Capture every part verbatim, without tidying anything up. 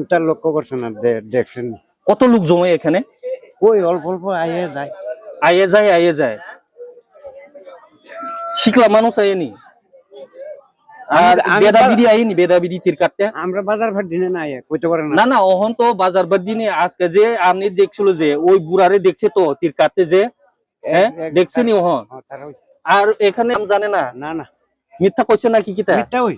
তা লক্ষ্য করছে না, দে-, দেখছেন। কত লোক জমে এখানে? ওই অল্প অল্প আইয়ে যায়। আইয়ে যায়, আইয়ে যায়। শিখলা মানুষ আইয়েনি? আর আমি, আমি বেদা বা-, বিধি আইনি, বেদা বিধি তীর কাটতে? আমরা বাজার ভাট দিনে না আইয়ে, কইতে পারে না। না, না, অহন তো বাজার ভাট দিনে আজকে যে আপনি দেখছিল যে ওই বুড়ারে দেখছে তো তীর কাটতে যে, হ্যাঁ? এক, এক, দেখছেনি অহন? হ্যাঁ, তারা ওই আর এখানে নাম জানে না? না, না। মিথ্যা কইছে নাকি কিতা? মিথ্যা ওই।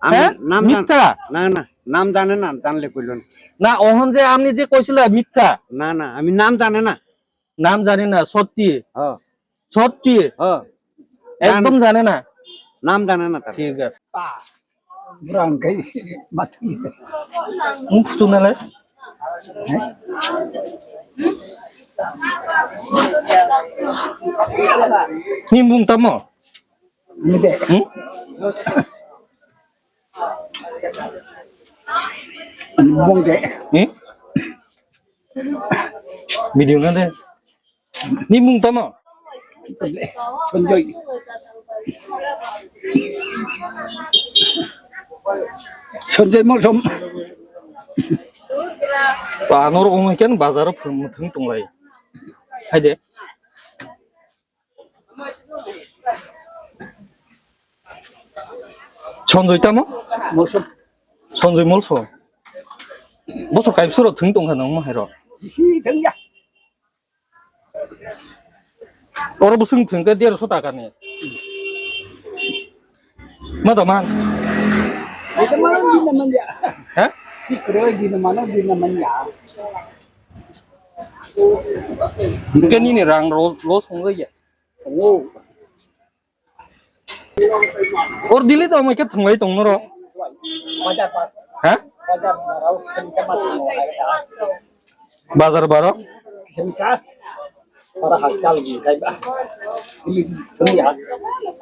আমি হ্যাঁ? নাম জান-, মিথ্যা? না, না, নাম জানে না, জানলে কইল না। না, অহন যে আপনি যে কইছিল মিথ্যা। না, না, আমি নাম জানে না। নাম জানে না, সত্যি। হ্যাঁ। সত্যি। হ্যাঁ। একদম জানে না। নাম জানে না তার। ঠিক আছে। Burang kai mati. Mukhtu nale. Ni mung tamo? Ni de. Hmm? Mung de. Ni? Video na de. Ni mung tamo? Sanjay. Sanjay Mosum. Ba norok wngkha bazaro phwrwng mwthwng tonglai. Hai de. Sanjay tamo? Mosum. Sanjay Mosum. Bosor kaibsuro thwng tongkha nang mo hairo. Bisi thwngya. Oro bwswng thwngkhe derso taka ni. Ma da man. Ito mano di naman ya. Ha? Di kroy di naman, di naman ya. Kani ni rang ro, lo song ya. Oh. Or Delhi to amai khe thwnglai tong noro. Bazar par. Ha? Bazar barao kisa misa ma thwngo. Bazar baro? Kisa misa. Ora hal chal ni kai ba. Delhi thwngya.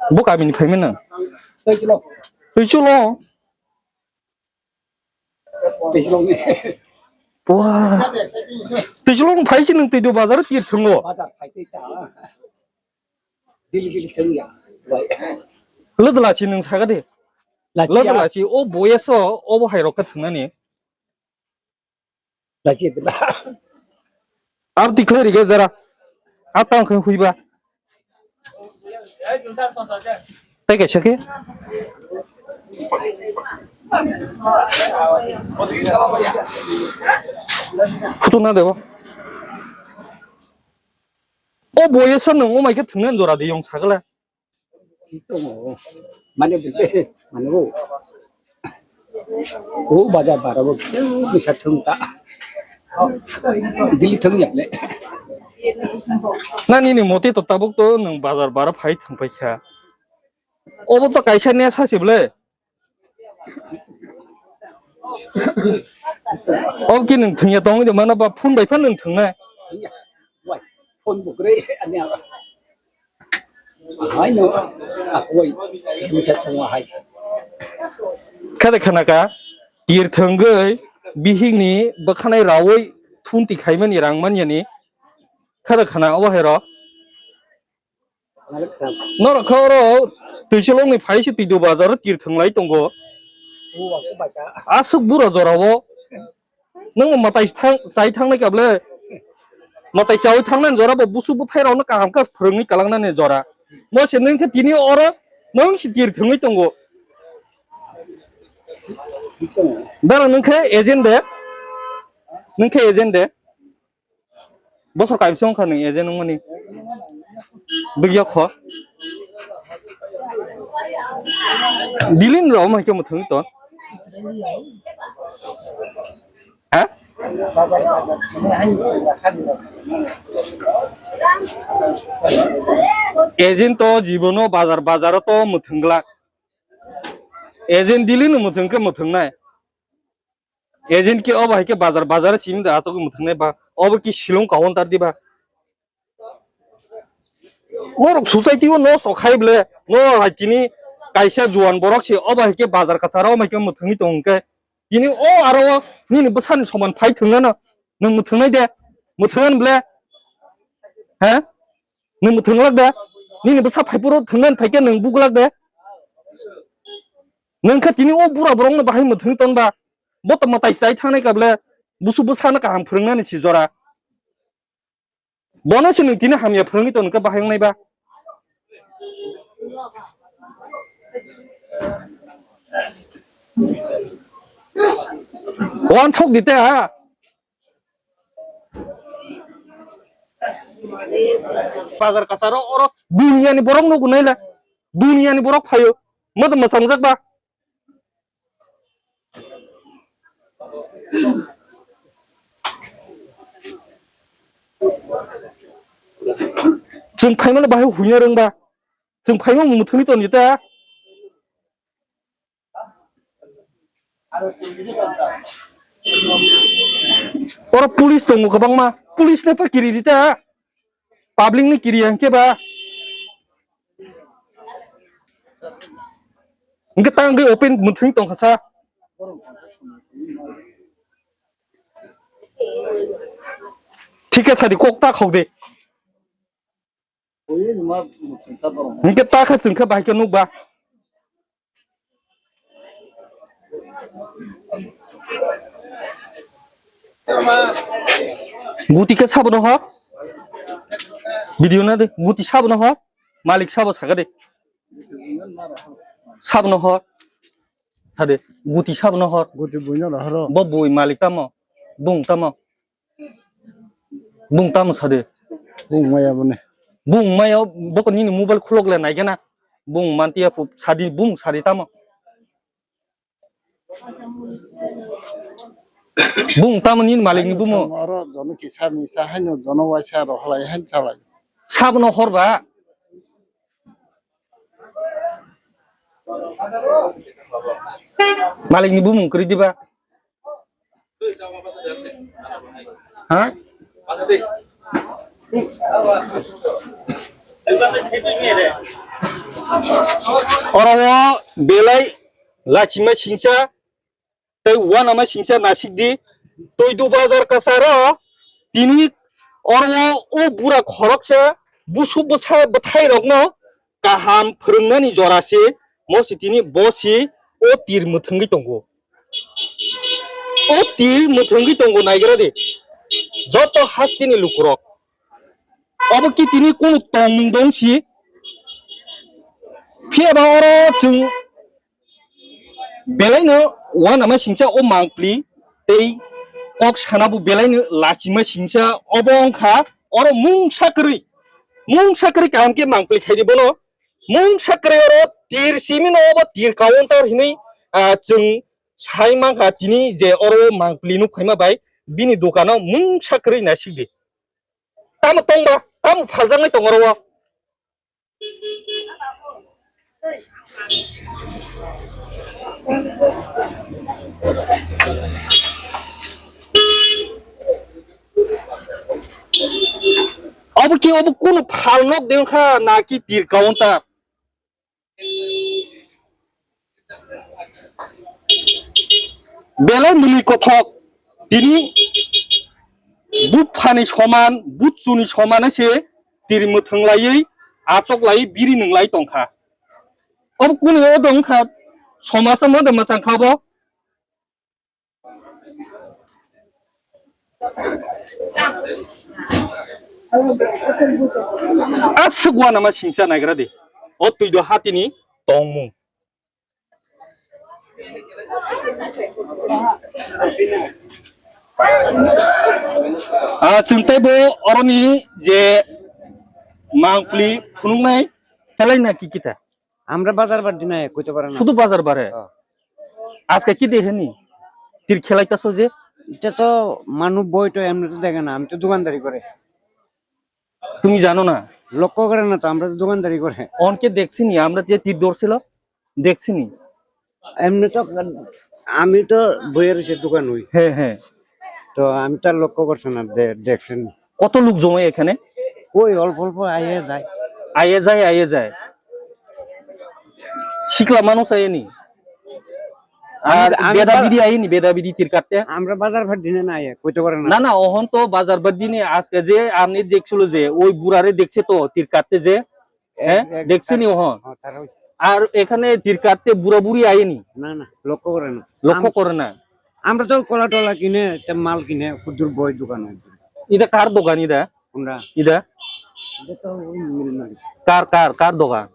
Bo kamini phaimani nang? Tei chulo. Tei chulo. Tei chulo ni. Wah. Tei chulo phai si nang tei do bazar tir thwngo. Bazar phai tei ta. Dili dili thwng ya. Bai. Lwdla si nwng saka de. Lachi ya. Lwdla si o boyeso obo hai rok ka thwngnani. Lachi ya. Ab declare ge jara. Ab tang khe huiba. Tei kaisa khe. Photo na debo. O boyeso nwng o mai khe thwngna jora de yong sagala. Thik tongo. Mane bwse, mane bo. O bazar bara bo kisa thwng ta. Dili thwng ya le. Na nini mote to tabuk to nwng bazar bara phai thwng pai kha. Obo to kaisa ne sa se bwle. Obo ki nwng thwngya tongwi de mano ba phone bai phan nwng thwngnai. Wai, phone bo kwrwi ani aba. Hai no, akwai, misa thwngma hai. Khade khana ka, tir thwngwi bihikni bwkhanai rawi thunti khaimani rang manyani. Khade khana obo hai rok. Norok khe oro Twisolongni phai se Twido bazar o tir thwnglai tongo. Aswk bura jora o. Nwng mwtai thang, chai thangnai kable. Mwtai chaui thangnani jora bo busu bwthai rokno kaham khe phwrwngwi kalangnani jora. Mo se nwng khe tini oro nwng se tir thwngwi tongo. Bero nwng khe agent de. Nwng khe agent de. Bosor kaisa wngkha nwng agent wngmani. Bwkya kho. Dili ni rok hai khe mwthwng to. Ha? Agent to jibono bazar bazar o to mwthwng glak. Agent Dili no mwthwng khe mwthwng nai. Agent ki obo hai khe bazar bazar simi da aswk mwthang nai ba, obo ki Shillong counter di ba. Norok society o nosto khai ble, norok hai tini kaisa juan borok se obo hai khe bazar kwcharo omo hai khe mwthangwi tong khe. Tini o aro o nini bwsani soman phai thwngna no, nwng mwthang nai de, mwthang ble. He? Nwng mwthang lak de, nini bwsa phai phuru thwngna phai khe nwng buk lak de. Nwng khe tini o bura borok no bahai mwthang ton ba. Bo to mwtai chai thangnai kable busu bwsano kaham phwrwngnani si jora. Bono se nwng tini hamya phwrwngwi tong khe bahai wngnai ba. Wansok di te ha. Bazar kasaro oro duniyani borok nugo naila. Duniyani borok phaio. Modo mwchangjak ba. Chwng phaimano bahai huina rwngba. Chwng phaima mwthangwi tongdi ta. Oro police tongo kwbangma. Police no pa kiri di ta. Public ni kiri hwnkhe ba. Hwnkhe ta hwnkhe open mwthangwi tongkha sa. Thik khe sadi kok ta khok de. Hwnkhe ta khe chwng khe bahai khe nukba. Guti khe sabono hor. Video na de, guti sabono hor. Malik sabo saka de. Sabono hor. Sade, guti sabono hor. Guti buino rohoro. Bo bui malik tamo. Bung tamo. Bung tamo sade. Bung maya bone. Bung maya boko nini mobile khulok le naigena. Bung mantiya pu sadi bung sadi tamo. Bung tamo nini malik ni bumo. Oro jono kisa misa haino jono waisa rohlai hain chalai. Sabono hor ba. Malik ni bumung kwrwi diba? Ha? Oro o belai lachima singsa tei uanama singsa nasikdi. Toidu bazar kasaro tini oro o bura khoroksa busu bwsa bwthairokno kaham phwrwngnani jora se, mo se tini bo se o tir mwthwngwi tongo. O tir mwthwngwi tongo, naigra de joto hasteni lukurok. Obo ki tini kunu tongmung dong si? Phiya ba oro chwng belaino uanama singsa o mangpli tei kok sana bo belaino lachima singsa obo wngkha. Oro mungsa kwrwi, mungsa kwrwi kaham khe mangpli khaidi bono. Mungsa kwrwi oro tir simi no obo tir counter hinwi, ah, chwng sai mankha tini je oro mangpli nuk khaima bai bini dukano mungsa kwrwi naisik di. Tamo tongba, tamo phaljaknai tong oro o. Obo ki obo kunu phal nok de wngkha na ki tir counter? Belai mwnwi kothok, tini buphani soman, buchuni soman se tiri mwthwng laiwi, achok laiwi biri nwnglai tongkha. Obo kuni o dong kha, somasa moda mwchang kha bo. Aswk uanama singsa naigra di. O twi do hatini tongmung. Ah, chwng tei bo oroni je mangpli phunuknai, telai na ki kita? আমরা বাজার বার দিন আয়, কইতে পারে না। শুধু বাজার বারে? হ্যাঁ। আজকে কি দেখেনি? তীর খেলাইতেছো যে? এটা তো মানুষ বই তো এমনি তো দেখে না, আমি তো দোকানদারি করে। তুমি জানো না? লক্ষ্য করে না তো, আমরা তো দোকানদারি করে। অনকে দেখছিনি, আমরা যে তীর ধরছিল, দেখছিনি? এমনি তো আমি তো বইয়ের সে দোকান হই। হ্যাঁ, হ্যাঁ। তো আমি তার লক্ষ্য করছি না, দে-, দেখছেন। কত লোক জমে এখানে? ওই অল্প অল্প আইয়ে যায়। আইয়ে যায়, আইয়ে যায়। শিকলা মানুষ আইয়েনি? আর আমি, আমি বেদা বা-, বিধি আইনি, বেদা বিধি তীর কাটতে? আমরা বাজার ভাট দিনে না আইয়ে, কইতে পারে না। না, না, অহন তো বাজার ভাট দিনে আজকে যে আপনি দেখছিল যে ওই বুড়ারে দেখছে তো তীর কাটতে যে, হ্যাঁ? এক, এক, দেখছেনি তার-, অহন? হ্যাঁ, তার ওই আর এখানে তীর কাটতে বুড়া বুড়ি আইনি? না, না, লক্ষ্য করে না। লক্ষ্য আম-, করে না? আমরা তো কলা টলা কিনে, তে মাল কিনে, কুদ্দুর বই দোকানে। এটা কার দোকান এটা? কোনটা? এটা? এটা তো ওই মিল মালিক। কার, কার, কার দোকান?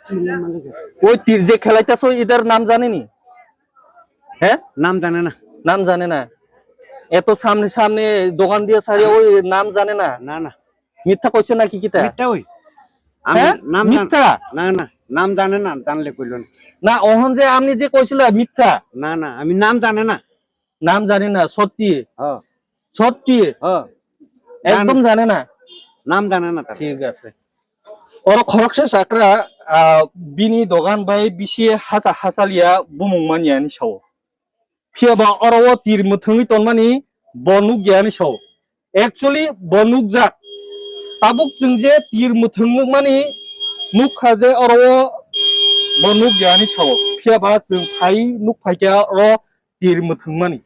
মিল মালিক আছে। ওই তীর যে খেলাইতেছো, এটার নাম জানেনি? হ্যাঁ? নাম জানে না। নাম জানে না? এত সামনে সামনে দোকান দিয়ে সারিয়ে ওই নাম জানে না? না, না। মিথ্যা কইছে নাকি কিতা? মিথ্যা ওই। আমি হ্যাঁ? নাম জান-, মিথ্যা? না, না, নাম জানে না, জানলে কইল না। না, অহন যে আপনি যে কইছিল মিথ্যা। না, না, আমি নাম জানে না। নাম জানে না, সত্যি? হ্যাঁ। সত্যি? হ্যাঁ। একদম জানে না? নাম জানে না তার। ঠিক আছে। Oro khoroksa chakra, ah, bini dogan bai bisi hasa hasalia bumung manya ni sao. Phiya ba oro o tir mwthwngwi tonmani bo nukya hinwi sao. Actually bo nukjak. Tabuk chwng je tir mwthwng nukmani nukha je oro o bo nukya hinwi sao. Phiya ba chwng phai nuk phaikha oro tir mwthwngmani.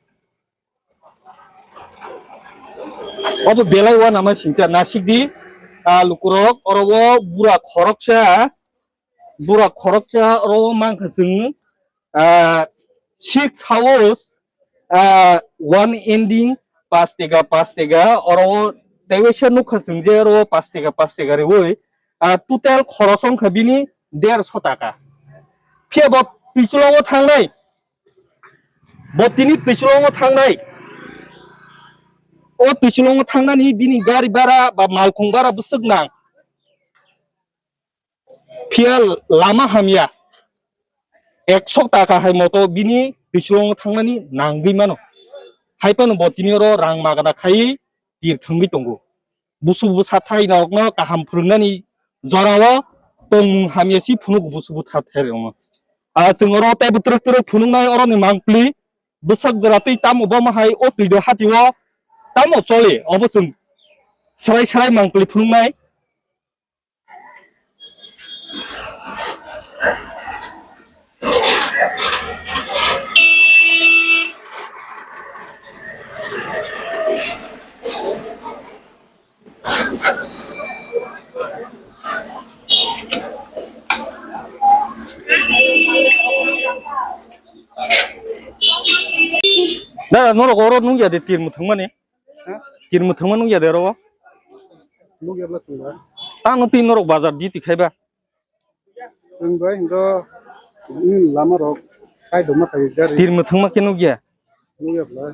Obo belai uanama singcha nasikdi, ah, lukurok oro o bura khoroksa Bura khoroksa oro o mankha chwng, ah, six house, ah, one ending, pas tega, pas tega, oro o tei waisa nukha chwng je oro o pas tega, pas tega riui, ah, total khoros wngkha bini derso taka. Phiya bo twichulongo thangnai, bo tini twichulongo thangnai. O twichulongo thangnani bini gari bara ba malkhung bara bwswk nang. Phiya lama hamya, ekso taka hai moto bini twichulongo thangnani nangwi mano. Hai phano bo tini oro rang magana khai tir thwngwi tongo. Busu bwsa thairokno kaham phwrwngnani jorao tongmung hamya si phunugo busu bwsa thairokno. A chwng oro teibo twrwk twrwk phunuknai oroni mangpli bwsak jora twi tamo bomo hai o twi do hatio tamo choli obo chwng swrai swrai mangpli phunuknai. Dada, norok oro nukya de tir mwthwngmani? Ha? Tir mwthwngma nukya de oro? Nukya bla chwng ba? Tamo twi norok bazar di twi khaiba? Chwng bai hindo, hmm, lama rok sai doma khai gari. Tir mwthwngma khe nukya? Nukya bla.